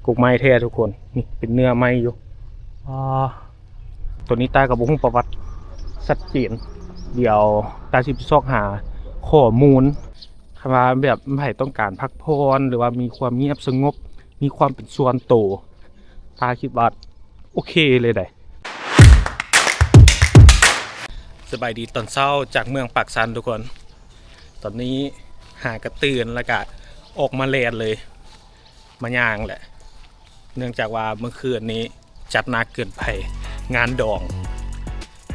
ປູກໄມ້ແທ້ທຸກຄົນ ນີ້ເປັນເນື້ອໄມ້ຢູ່. ອາ ໂຕນີ້ຕ້າກໍບໍ່ຮູ້ປະຫວັດຊັດເຈນ ດຽວຕ້າຊິໄປຊອກຫາຂໍ້ມູນ ຄັນວ່າແບບໃຜຕ້ອງການພັກຜ່ອນ ຫຼືວ່າມີຄວາມງຽບສະຫງົບ ມີຄວາມເປັນສ່ວນໂຕ ຕ້າຄິດວ່າໂອເຄເລີຍໃດ. ສະບາຍດີຕອນເຊົ້າຈາກເມືອງປາກຊັນທຸກຄົນ. ຕອນນີ້ຫາກະຕື່ນ ແລ້ວກະອອກມາແລ່ນເລີຍ ມາຍ່າງແຫຼະ ເນື່ອງຈາກວ່າເມື່ອຄືນນີ້ຈັດໜັກເກີນໄປ ງານດອງ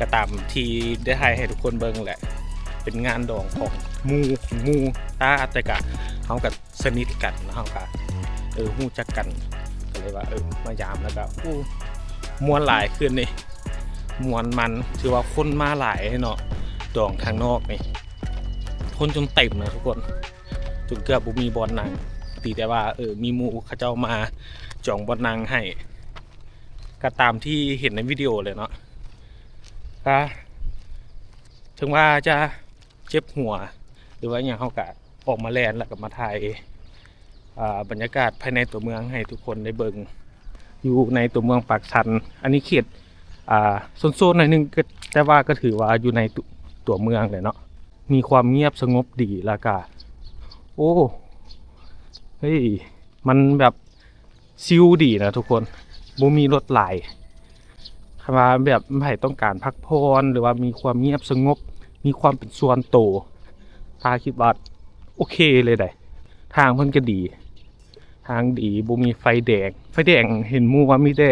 ກໍຕາມທີ່ໄດ້ຖ່າຍໃຫ້ທຸກຄົນເບິ່ງແຫຼະ ເປັນງານດອງຂອງໝູ່ຂອງໝູ່ຕາ ແຕ່ກະເຮົາກະສະໜິດກັນ ເຮົາກະ ເອີ ຮູ້ຈັກກັນ ກໍເລີຍວ່າ ເອີ ມາຢາມ ແລ້ວກະ ໂອ້ ມ່ວນຫຼາຍຄືນນີ້ ມ່ວນມັນ ຖືວ່າຄົນມາຫຼາຍເນາະ ດອງທາງນອກນີ້ ຄົນຈົນເຕັມນະທຸກຄົນ ຈົນເກືອບບໍ່ມີບ່ອນນັ່ງ ຕີແຕ່ວ່າ ເອີ ມີໝູ່ເຂົາເຈົ້າມາຈອງບ່ອນນັ່ງໃຫ້ ກໍຕາມທີ່ເຫັນໃນວິດີໂອເລີຍເນາະ. ກໍເຖິງວ່າຈະເຈັບຫົວ ຫຼືວ່າຫຍັງ ເຮົາກໍອອກມາແລ່ນ ແລ້ວກໍມາຖ່າຍ ອ່າ ບັນຍາກາດພາຍໃນຕົວເມືອງໃຫ້ທຸກຄົນໄດ້ເບິ່ງ ຢູ່ໃນຕົວເມືອງປາກຊັນ. ອັນນີ້ເຂດ ອ່າ ໂຊນໆ ໜ້ອຍໜຶ່ງ ກໍ ແຕ່ວ່າກໍຖືວ່າຢູ່ໃນຕົວ ຕົວເມືອງແຫຼະເນາະ ມີຄວາມງຽບສະຫງົບດີ ແລ້ວກະ ໂອ້ ເຮີ້ຍ ມັນແບບຊິວດີນະທຸກຄົນ ບໍ່ມີລົດຫຼາຍ. ຄັນວ່າແບບໃຜຕ້ອງການພັກຜ່ອນ ຫຼືວ່າມີຄວາມງຽບສະຫງົບ ມີຄວາມເປັນສ່ວນໂຕ ຕ້າຄິດວ່າໂອເຄເລີຍໃດ. ທາງເພິ່ນກໍດີ ທາງດີ ບໍ່ມີໄຟແດງ ໄຟແດງເຫັນໝູ່ວ່າມີແຕ່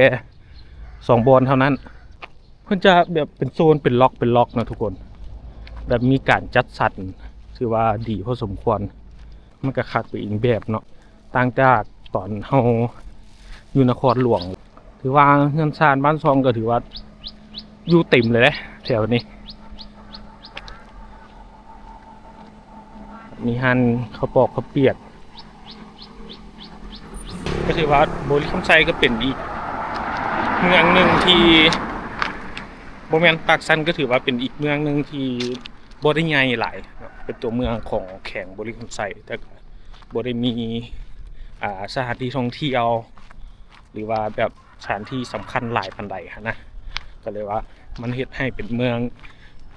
ສອງບ່ອນເທົ່ານັ້ນ. ເພິ່ນຈະແບບເປັນໂຊນ ເປັນລັອກ ເປັນລັອກນະທຸກຄົນ ແບບມີການຈັດສັນ ຖືວ່າດີພໍສົມຄວນ ມັນກໍຄັກໄປອີກແບບເນາະ ຕ່າງຈາກຕອນເຮົາຢູ່ນະຄອນຫຼວງ. ຖືວ່າເຮືອນຊານບ້ານຊ່ອງກໍຖືວ່າຢູ່ເຕັມເລີຍເດ້ແຖວນີ້. ມີຮ້ານເຂົ້າປອກເຂົ້າປຽກ ກໍຖືວ່າບໍລິຄຳໄຊກໍເປັນອີກເມືອງໜຶ່ງທີ່ ບໍ່ແມ່ນ ປາກຊັນກໍຖືວ່າເປັນອີກເມືອງໜຶ່ງທີ່ບໍ່ໄດ້ໃຫຍ່ຫຼາຍເນາະ ເປັນຕົວເມືອງຂອງແຂວງບໍລິຄຳໄຊ ແຕ່ກໍບໍ່ໄດ້ມີ ອ່າ ສະຖານທີ່ທ່ອງທ່ຽວ ຫຼືວ່າແບບ ສະຖານທີ່ສຳຄັນຫຼາຍປານໃດຫັ້ນນະ ກໍເລີຍວ່າມັນເຮັດໃຫ້ເປັນເມືອງ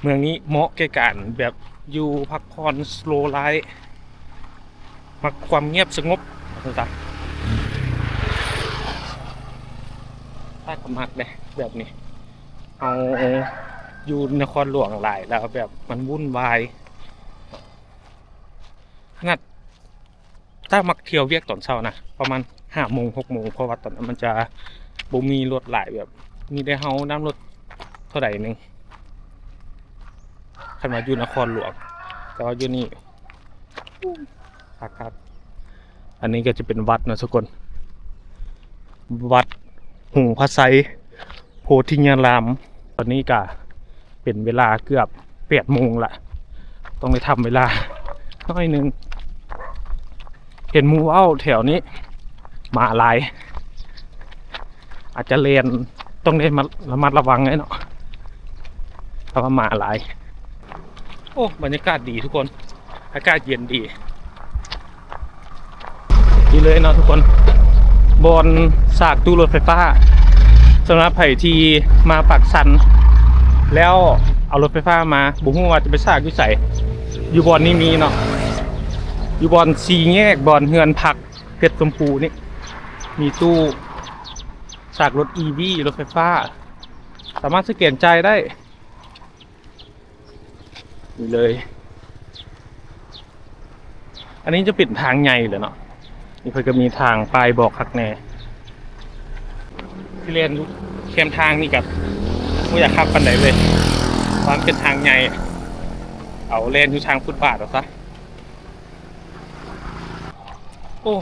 ເມືອງນີ້ເໝາະແກ່ການແບບຢູ່ພັກຜ່ອນ slow life ມັກຄວາມງຽບສະຫງົບວ່າຊັ້ນຊະ. ຕ້າກໍມັກເດ້ແບບນີ້ ເຮົາຢູ່ນະຄອນຫຼວງຫຼາຍແລ້ວແບບມັນວຸ່ນວາຍ ຂະໜາດ ຕ້າມັກທ່ຽວວຽກຕອນເຊົ້ານະ ປະມານຫ້າໂມງ ຫົກໂມງ ເພາະວ່າຕອນນັ້ນມັນຈະບໍ່ມີລົດຫຼາຍ ແບບມີແຕ່ເຮົານຳລົດເທົ່າໃດໜຶ່ງ ຄັນວ່າຢູ່ນະຄອນຫຼວງ. ແຕ່ວ່າຢູ່ນີ້ຄັກໆ. ອັນນີ້ກໍຈະເປັນວັດເນາະທຸກຄົນ ວັດຫຸງພະໄຊ ໂພທິຍາລາມ. ຕອນນີ້ກະເປັນເວລາເກືອບແປດໂມງລະ ຕ້ອງໄດ້ທຳເວລາໜ້ອຍໜຶ່ງ. ເຫັນໝູ່ເວົ້າແຖວນີ້ໝາຫຼາຍ ອາດຈະແລ່ນ ຕ້ອງໄດ້ມາລະມັດລະວັງເນາະ ເພາະວ່າໝາຫຼາຍ. ໂອ້ ບັນຍາກາດດີທຸກຄົນ ອາກາດເຢັນດີ. ນີ້ເລີຍເນາະທຸກຄົນ ບ່ອນສາກຕູ້ລົດໄຟຟ້າ. ສຳລັບໃຜທີ່ມາປາກຊັນ ແລ້ວເອົາລົດໄຟຟ້າມາ ບໍ່ຮູ້ວ່າຈະໄປສາກຢູ່ໃສ ຢູ່ບ່ອນນີ້ມີເນາະ ຢູ່ບ່ອນສີ່ແຍກ ບ່ອນເຮືອນພັກເພັດຊົມພູນີ້ ມີຕູ້ສາກລົດອີວີ ລົດໄຟຟ້າ ສາມາດສະແກນຈ່າຍໄດ້. ນີ້ເລີຍ ອັນນີ້ຈະເປັນທາງໃຫຍ່ເລີຍເນາະ ນີ້ເພິ່ນກໍມີທາງປ້າຍບອກຄັກແນ່. ຊິແລ່ນຢູ່ແຄມທາງນີ້ກໍບໍ່ຢາກຄັກປານໃດເລີຍ ເພາະມັນເປັນທາງໃຫຍ່ ເອົາແລ່ນຢູ່ທາງຟຸດບາດເອົາຊະ. ໂອ້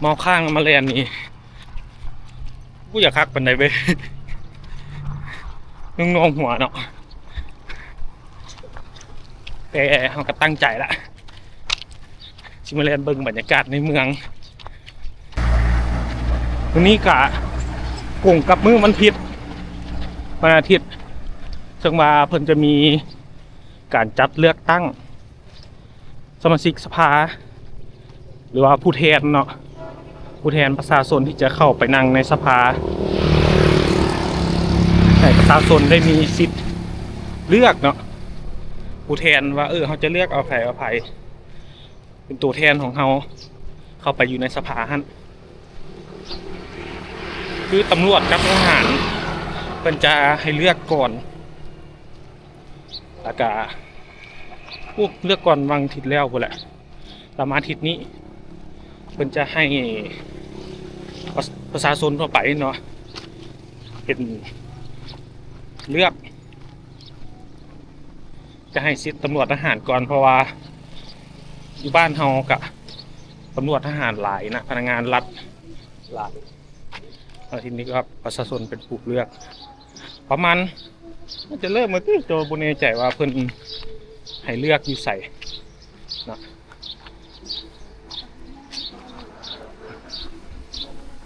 ເມົາຄ້າງມາແລ່ນນີ້ ບໍ່ຢາກຄັກປານໃດເວີຍ ໜ່ວງໆຫົວເນາະ ແຕ່ເຮົາກໍຕັ້ງໃຈລະ ຊິມາແລ່ນເບິ່ງບັນຍາກາດໃນເມືອງ. ມື້ນີ້ກະກົງກັບມື້ວັນທິດ ວັນອາທິດ ເຊິ່ງວ່າເພິ່ນຈະມີການຈັດເລືອກຕັ້ງ ສະມາຊິກສະພາ ຫຼືວ່າຜູ້ແທນເນາະ ຜູ້ແທນປະຊາຊົນທີ່ຈະເຂົ້າໄປນັ່ງໃນສະພາ ໃຫ້ປະຊາຊົນໄດ້ມີສິດເລືອກເນາະ ຜູ້ແທນວ່າ ເອີ ເຮົາຈະເລືອກເອົາໃຜເອົາໃຜ ເປັນຕົວແທນຂອງເຮົາເຂົ້າໄປຢູ່ໃນສະພາຫັ້ນ ຄືຕຳຫຼວດກັບທະຫານ ເພິ່ນຈະໃຫ້ເລືອກກ່ອນ ແລ້ວກະ ໂອ້ ເລືອກກ່ອນຫວ່າງທິດແລ້ວພຸ້ນແຫຼະ ແລ້ວມາທິດນີ້ ເພິ່ນຈະໃຫ້ປະ ປະຊາຊົນທົ່ວໄປເນາະ ເປັນເລືອກ ຈະໃຫ້ສິດຕຳຫຼວດທະຫານກ່ອນ ເພາະວ່າຢູ່ບ້ານເຮົາກະຕຳຫຼວດທະຫານຫຼາຍນະ ພະນັກງານລັດຫຼາຍ ແລ້ວທີນີ້ກໍປະຊາຊົນເປັນຜູ້ເລືອກ ປະມານ ໜ້າຈະເລີ່ມມາຕິ ແຕ່ວ່າບໍ່ແນ່ໃຈວ່າເພິ່ນໃຫ້ເລືອກຢູ່ໃສເນາະ.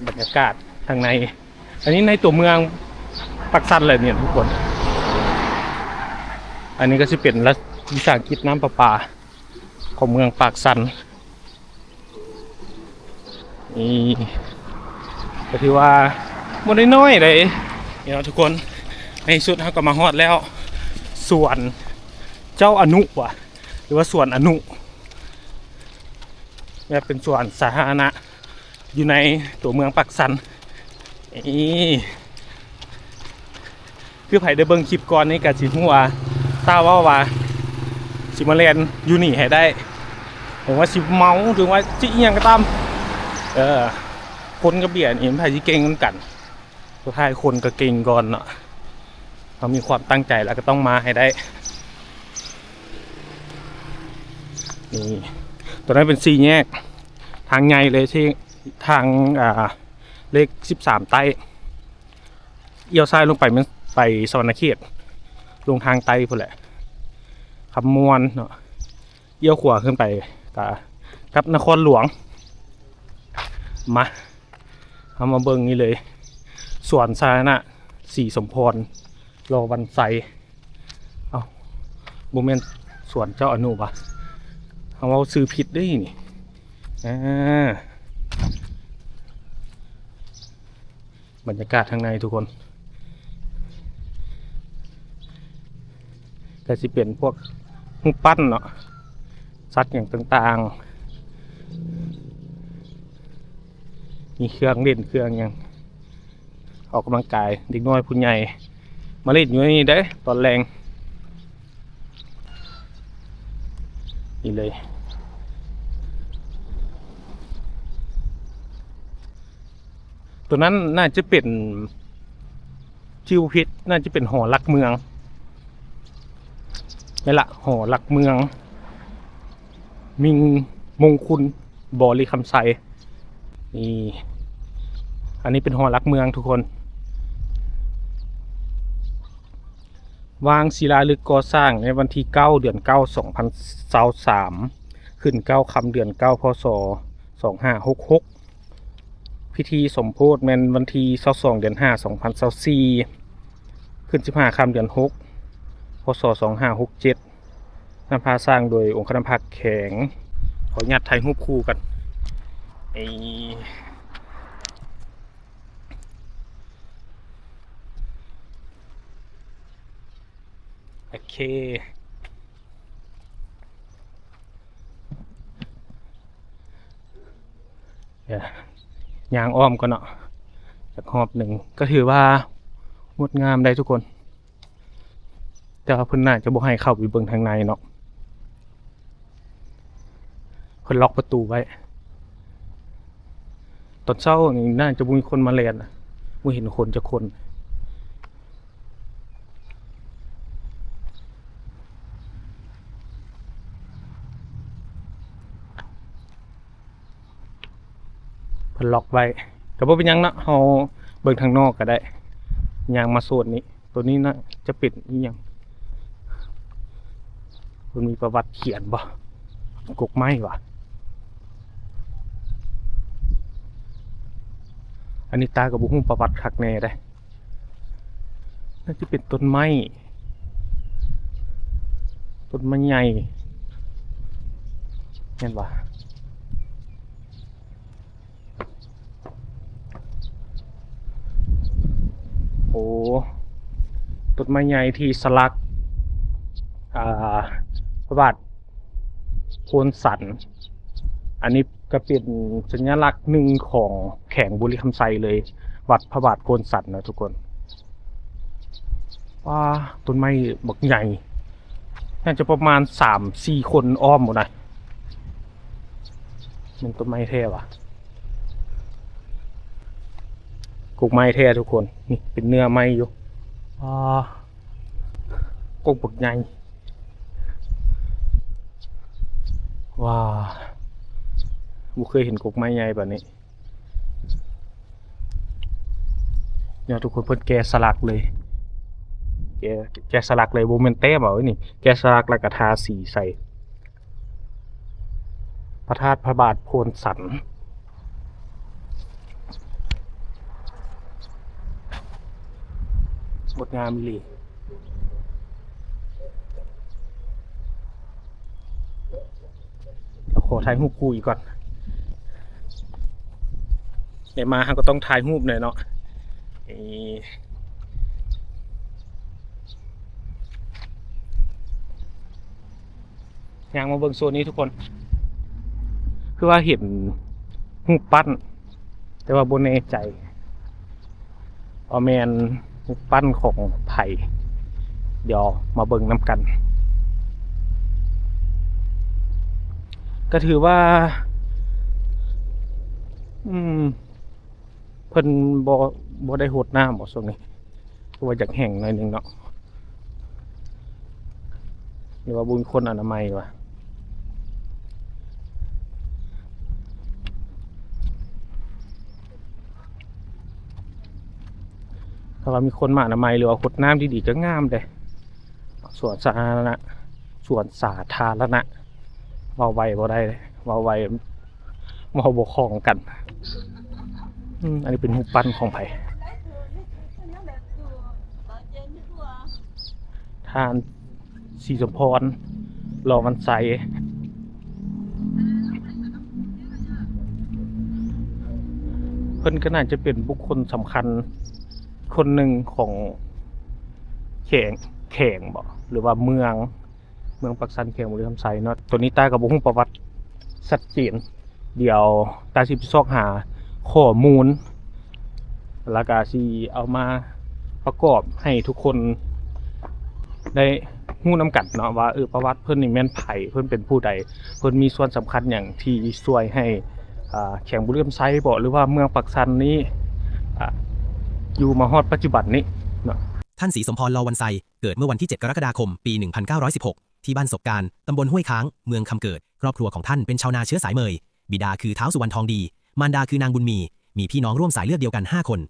ບັນຍາກາດທາງໃນ ອັນນີ້ໃນຕົວເມືອງປາກຊັນແຫຼະນີ້ທຸກຄົນ ອັນນີ້ກໍຊິເປັນລັດ ວິສາຫະກິດນ້ຳປະປາຂອງເມືອງປາກຊັນ ນີ້ກໍຖືວ່າບໍ່ໄດ້ນ້ອຍໃດ໋ເນາະທຸກຄົນ ໃນທີ່ສຸດເຮົາກໍມາຮອດແລ້ວ ສວນເຈົ້າອະນຸຫວາ ຫຼືວ່າສວນອະນຸ ແບບເປັນສວນສາທາລະນະ ຢູ່ໃນຕົວເມືອງປາກຊັນ ນີ້ ຄືໃຜໄດ້ເບິ່ງຄລິບກ່ອນນີ້ກໍຊິຮູ້ວ່າ ຕ້າເວົ້າວ່າຊິມາແລ່ນຢູ່ນີ້ໃຫ້ໄດ້ ເຖິງວ່າຊິເມົາ ເຖິງວ່າຊິອີ່ຫຍັງກໍຕາມ ເອີ ຄົນກັບເບຍນີ້ໃຜຊິເກັ່ງນຳກັນ ສຸດທ້າຍຄົນກໍເກັ່ງກ່ອນເນາະ ເຮົາມີຄວາມຕັ້ງໃຈແລ້ວກໍຕ້ອງມາໃຫ້ໄດ້ ນີ້ ຕົວນັ້ນເປັນສີ່ແຍກທາງໃຫຍ່ເລີຍ ທີ່ທາງ ອ່າ ເລກສິບສາມໃຕ້ ລ້ຽວຊ້າຍລົງໄປແມ່ນໄປສະຫວັນນະເຂດ ລົງທາງໃຕ້ພຸ້ນແຫຼະ ຄຳມ່ວນເນາະ ລ້ຽວຂວາຂຶ້ນໄປກະກັບນະຄອນຫຼວງ ມາ ເຮົາມາເບິ່ງນີ້ເລີຍ ສວນສາທາລະນະສີສົມພອນ ລໍວັນໄຊ ເອົ້າ ບໍ່ແມ່ນສວນເຈົ້າອະນຸຫວາ ເຮົາເວົ້າຊື່ຜິດເດ້ນີ້ ອ່າ ບັນຍາກາດທາງໃນທຸກຄົນ ກໍຊິເປັນພວກຮູບປັ້ນເນາະ ສັດຫຍັງຕ່າງໆ ມີເຄື່ອງຫຼິ້ນເຄື່ອງຫຍັງ ອອກກຳລັງກາຍ ເດັກນ້ອຍຜູ້ໃຫຍ່ ມາຫຼິ້ນຢູ່ໃນນີ້ເດ້ຕອນແລງ ນີ້ເລີຍ ຕົວນັ້ນໜ້າຈະເປັນ ຈື່ບໍ່ຜິດ ໜ້າຈະເປັນຫໍຫຼັກເມືອງ ນີ້ລະ ຫໍຫຼັກເມືອງ ມິງ ມົງຄຸນ ບໍລິຄຳໄຊ ນີ້ ອັນນີ້ເປັນຫໍຫຼັກເມືອງທຸກຄົນ ວາງສີລາລຶກກໍ່ສ້າງໃນວັນທີເກົ້າ ເດືອນເກົ້າ ສອງພັນຊາວສາມ ຂຶ້ນເກົ້າຄ່ຳເດືອນເກົ້າ ພ.ສ. ສອງຫ້າຫົກຫົກ ພິທີສົມໂພດແມ່ນວັນທີຊາວສອງ ເດືອນຫ້າ ສອງພັນຊາວສີ່ ຂຶ້ນສິບຫ້າຄ່ຳເດືອນຫົກ ພ.ສ. ສອງຫ້າຫົກເຈັດ ນຳພາສ້າງໂດຍອົງຄະນະພັກແຂວງ ຂໍອະນຸຍາດຖ່າຍຮູບຄູ່ກັນ ເອີ ໂອເຄ ຍ່າງອ້ອມກ່ອນເນາະ ຈັກຮອບໜຶ່ງ ກໍຖືວ່າງົດງາມໄດ໋ທຸກຄົນ ແຕ່ວ່າເພິ່ນໜ້າຈະບໍ່ໃຫ້ເຂົ້າໄປເບິ່ງທາງໃນເນາະ ເພິ່ນລັອກປະຕູໄວ້ ຕອນເຊົ້ານີ້ໜ້າຈະບໍ່ມີຄົນມາແລ່ນ ບໍ່ເຫັນຄົນຈັກຄົນ ເພິ່ນລັອກໄວ້ ກໍບໍ່ເປັນຫຍັງເນາະ ເຮົາເບິ່ງທາງນອກກໍໄດ້ ຍ່າງມາໂຊນນີ້ ໂຕນີ້ໜ້າຈະເປັນອີ່ຫຍັງ ເພິ່ນມີປະຫວັດຂຽນບໍ່? ກົກໄມ້ຫວາ? ອັນນີ້ຕາກໍບໍ່ຮູ້ປະຫວັດຄັກແນ່ເດ້. ໜ້າຈະເປັນຕົ້ນໄມ້ ຕົ້ນໄມ້ໃຫຍ່ ແມ່ນບໍ່? ຕົ້ນໄມ້ໃຫຍ່ທີ່ສະຫຼັກ ອ່າ ພະບາດໂພນສັນ. ອັນນີ້ກໍເປັນສັນຍາລັກໜຶ່ງຂອງແຂວງບໍລິຄຳໄຊເລີຍ, ວັດພະບາດໂພນສັນນະທຸກຄົນ. ວ້າ ຕົ້ນໄມ້ບັກໃຫຍ່ ໜ້າຈະປະມານສາມສີ່ຄົນອ້ອມພຸ້ນນະ. ແມ່ນຕົ້ນໄມ້ແທ້ຫວາ? ກົກໄມ້ແທ້ທຸກຄົນ. ນີ້ເປັນເນື້ອໄມ້ຢູ່. ວ້າ ກົກບັກໃຫຍ່. ວ້າ ບໍ່ເຄີຍເຫັນກົກໄມ້ໃຫຍ່ປານນີ້. ເນາະ ທຸກຄົນ ເພິ່ນແກະສະຫຼັກເລີຍ ແກະ ແກະສະຫຼັກເລີຍ ບໍ່ແມ່ນແຕ້ມເອົານີ້ ແກະສະຫຼັກແລ້ວກໍທາສີໃສ່. ພະທາດພະບາດໂພນສັນ ງົດງາມອີ່ຫຼີ. ດຽວຂໍຖ່າຍຮູບຄູ່ອີກກ່ອນ. ໄດ້ມາເຮົາກໍຕ້ອງຖ່າຍຮູບແຫຼະເນາະ. ຍ່າງມາເບິ່ງໂຊນນີ້ທຸກຄົນ ຄືວ່າເຫັນຮູບປັ້ນ ແຕ່ວ່າບໍ່ແນ່ໃຈວ່າແມ່ນຮູບປັ້ນຂອງໃຜ. ດຽວມາເບິ່ງນຳກັນ. ກໍຖືວ່າ ອືມ ເພິ່ນບໍ່ ບໍ່ໄດ້ຫົດນ້ຳບໍຊ່ວງນີ້? ຄືວ່າຢາກແຫ້ງໜ້ອຍໜຶ່ງເນາະ ຫຼືວ່າບໍ່ມີຄົນອະນາໄມວະ? ຖ້າວ່າມີຄົນມາອະນາໄມ ຫຼືວ່າຫົດນ້ຳດີໆ ກໍງາມເດ້. ສວນສາທາລະນະ ສວນສາທາລະນະ ເວົ້າໄວບໍ່ໄດ້ ເວົ້າໄວ ເວົ້າບໍ່ຄ່ອງກັນ. ອືມ ອັນນີ້ເປັນຮູບປັ້ນຂອງໃຜ? ທ່ານ ສີສົມພອນ ຫຼໍ່ວັນໄຊ. ເພິ່ນກໍໜ້າຈະເປັນບຸກຄົນສຳຄັນຄົນໜຶ່ງຂອງແຂວງ ແຂວງບໍ ຫຼືວ່າເມືອງ ເມືອງປາກຊັນ ແຂວງບໍລິຄຳໄຊເນາະ. ໂຕນີ້ຕ້າກໍບໍ່ຮູ້ປະຫວັດຊັດເຈນ. ດຽວຕ້າຊິໄປຊອກຫາຂໍ້ມູນ ແລ້ວກະຊິເອົາມາປະກອບໃຫ້ທຸກຄົນໄດ້ຮູ້ນຳກັນເນາະ ວ່າ ເອີ ປະຫວັດເພິ່ນນີ້ແມ່ນໃຜ, ເພິ່ນເປັນຜູ້ໃດ, ເພິ່ນມີສ່ວນສຳຄັນຫຍັງທີ່ຊ່ວຍໃຫ້ ອ່າ ແຂວງບໍລິຄຳໄຊບໍ ຫຼືວ່າເມືອງປາກຊັນນີ້ ອ່າ ຢູ່ມາຮອດປັດຈຸບັນນີ້ເນາະ. ທ່าน ศรีสมพร ลอวันไซ เกิดเมื่อวันที่ เจ็ด กรกฎาคม ปี หนึ่งพันเก้าร้อยสิบหก ที่บ้านศพกาน ตำบลห้วยค้าง เมืองคำเกิด ครอบครัวของท่านเป็นชาวนาเชื้อสายเหมย บิดาคือท้าวสุวรรณทองดี มารดาคือนางบุญมี มีพี่น้องร่วมสายเลือดเดียวกันห้าคน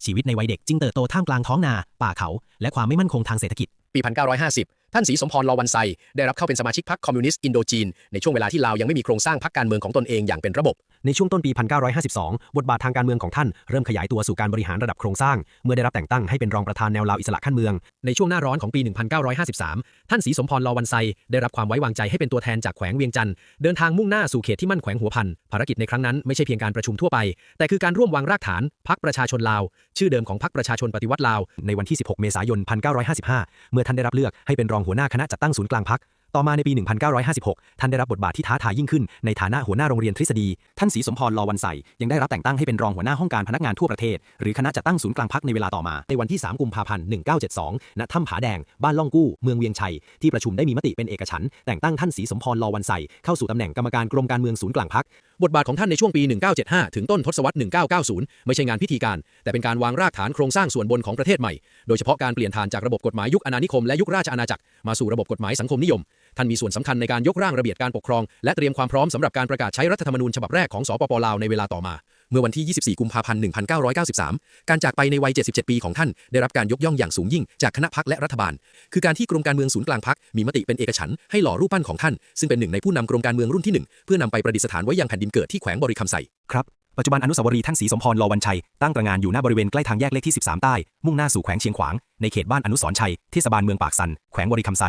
ชีวิตในวัยเด็กจึงเติบโตท่ามกลางท้องนา ป่าเขา และความไม่มั่นคงทางเศรษฐกิจ ปี พันเก้าร้อยห้าสิบ ท่าน ศรีสมพร ลอวันไซ ได้รับเข้าเป็นสมาชิกพรรคคอมมิวนิสต์อินโดจีน ในช่วงเวลาที่ลาวยังไม่มีโครงสร้างพรรคการเมืองของตนเองอย่างเป็นระบบ ในช่วงต้นปี พันเก้าร้อยห้าสิบสอง บทบาททางการเมืองของท่านเริ่มขยายตัวสู่การบริหารระดับโครงสร้าง เมื่อได้รับแต่งตั้งให้เป็นรองประธานแนวลาวอิสระขั้นเมือง ในช่วงหน้าร้อนของปี หนึ่งพันเก้าร้อยห้าสิบสาม ท่าน ศรีสมพร ลอวันไซ ได้รับความไว้วางใจให้เป็นตัวแทนจากแขวงเวียงจันทน์ เดินทางมุ่งหน้าสู่เขตที่มั่นแขวงหัวพัน ภารกิจในครั้งนั้นไม่ใช่เพียงการประชุมทั่วไป แต่คือการร่วมวางรากฐานพรรคประชาชนลาว ชื่อเดิมของพรรคประชาชนปฏิวัติลาว ในวันที่ สิบหก เมษายน พันเก้าร้อยห้าสิบห้า เมื่อท่านได้รับเลือกให้เป็นรองหัวหน้าคณะจัดตั้งศูนย์กลางพรรค ต่อมาในปี หนึ่งพันเก้าร้อยห้าสิบหก ท่านได้รับบทบาทที่ท้าทายยิ่งขึ้น ในฐานะหัวหน้าโรงเรียนทฤษฎี ท่าน ศรีสมพร ลอวันไซ ยังได้รับแต่งตั้งให้เป็นรองหัวหน้าห้องการพนักงานทั่วประเทศ หรือคณะจัดตั้งศูนย์กลางพรรคในเวลาต่อมา ในวันที่ สาม กุมภาพันธ์ หนึ่งเก้าเจ็ดสอง ณ ถ้ำผาแดง บ้านล่องกู้ เมืองเวียงชัย ที่ประชุมได้มีมติเป็นเอกฉันท์ แต่งตั้งท่าน ศรีสมพร ลอวันไซ เข้าสู่ตำแหน่งกรรมการกรมการเมืองศูนย์กลางพรรค บทบาทของท่านในช่วงปี หนึ่งเก้าเจ็ดห้า ถึงต้นทศวรรษ หนึ่งเก้าเก้าศูนย์ ไม่ใช่งานพิธีการ แต่เป็นการวางรากฐานโครงสร้างส่วนบนของประเทศใหม่ โดยเฉพาะการเปลี่ยนผ่านจากระบบกฎหมายยุคอาณานิคมและยุคราชอาณาจักร มาสู่ระบบกฎหมายสังคมนิยม ท่านมีส่วนสำคัญในการยกร่างระเบียบการปกครอง และเตรียมความพร้อมสำหรับการประกาศใช้รัฐธรรมนูญฉบับแรกของ สปป ลาว ในเวลาต่อมา เมื่อวันที่ ยี่สิบสี่ กุมภาพันธ์ หนึ่งพันเก้าร้อยเก้าสิบสาม การจากไปในวัย เจ็ดสิบเจ็ด ปีของท่าน ได้รับการยกย่องอย่างสูงยิ่งจากคณะพรรคและรัฐบาล คือการที่กรมการเมืองศูนย์กลางพรรคมีมติเป็นเอกฉันท์ให้หล่อรูปปั้นของท่าน ซึ่งเป็นหนึ่งในผู้นำกรมการเมืองรุ่นที่หนึ่ง เพื่อนำไปประดิษฐานไว้ยังแผ่นดินเกิดที่แขวงบริคำไซ ครับ ปัจจุบันอนุสาวรีย์ท่าน ศรีสมพร ลอวันไชย ตั้งตระหง่านอยู่หน้าบริเวณใกล้ทางแยกเลขที่ สิบสาม ใต้ มุ่งหน้าสู่แขวงเชียงขวาง ในเขตบ้านอนุสรณ์ชัย เทศบาลเมืองปากสัน แขวงบริคำไซ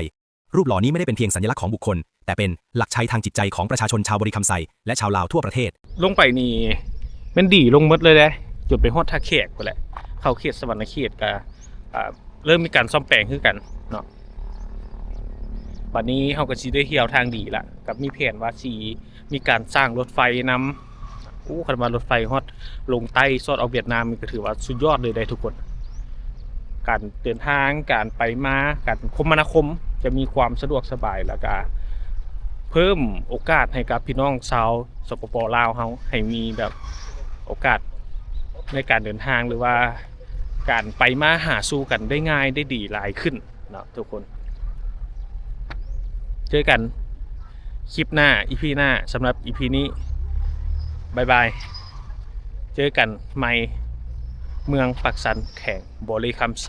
รูปหล่อนี้ไม่ได้เป็นเพียงสัญลักษณ์ของบุคคล แต่เป็นหลักชัยทางจิตใจของประชาชนชาวบริคำไซ และชาวลาวทั่วประเทศ ລົງໄປນີ້ແມ່ນດີລົງໝົດເລີຍເດ້ ຈົນໄປຮອດທ່າແຂກພຸ້ນແຫຼະ. ເຂົ້າເຂດສະຫວັນນະເຂດກະ ອ່າ ເລີ່ມມີການສ້ອມແປງຄືກັນເນາະ. ບັດນີ້ເຮົາກໍຊິໄດ້ທ່ຽວທາງດີລະ ກໍມີແຜນວ່າຊິມີການສ້າງລົດໄຟນຳ. ໂອ້ ຄັນວ່າລົດໄຟຮອດລົງໃຕ້ ສອດອອກຫວຽດນາມ ນີ້ກໍຖືວ່າສຸດຍອດເລີຍເດ້ທຸກຄົນ. ການເດີນທາງ ການໄປມາ ການຄົມມະນາຄົມຈະມີຄວາມສະດວກສະບາຍ ແລ້ວກະເພີ່ມໂອກາດໃຫ້ກັບພີ່ນ້ອງຊາວ ສປປ ລາວເຮົາ ໃຫ້ມີແບບໂອກາດໃນການເດີນທາງ ຫຼືວ່າການໄປມາຫາສູ່ກັນໄດ້ງ່າຍໄດ້ດີຫຼາຍຂຶ້ນເນາະທຸກຄົນ. ເຈີກັນຄລິບໜ້າ ອີພີໜ້າ. ສຳລັບອີພີນີ້ ບາຍບາຍ. ເຈີກັນໃໝ່ ເມືອງປາກຊັນ ແຂວງບໍລິຄຳໄຊ.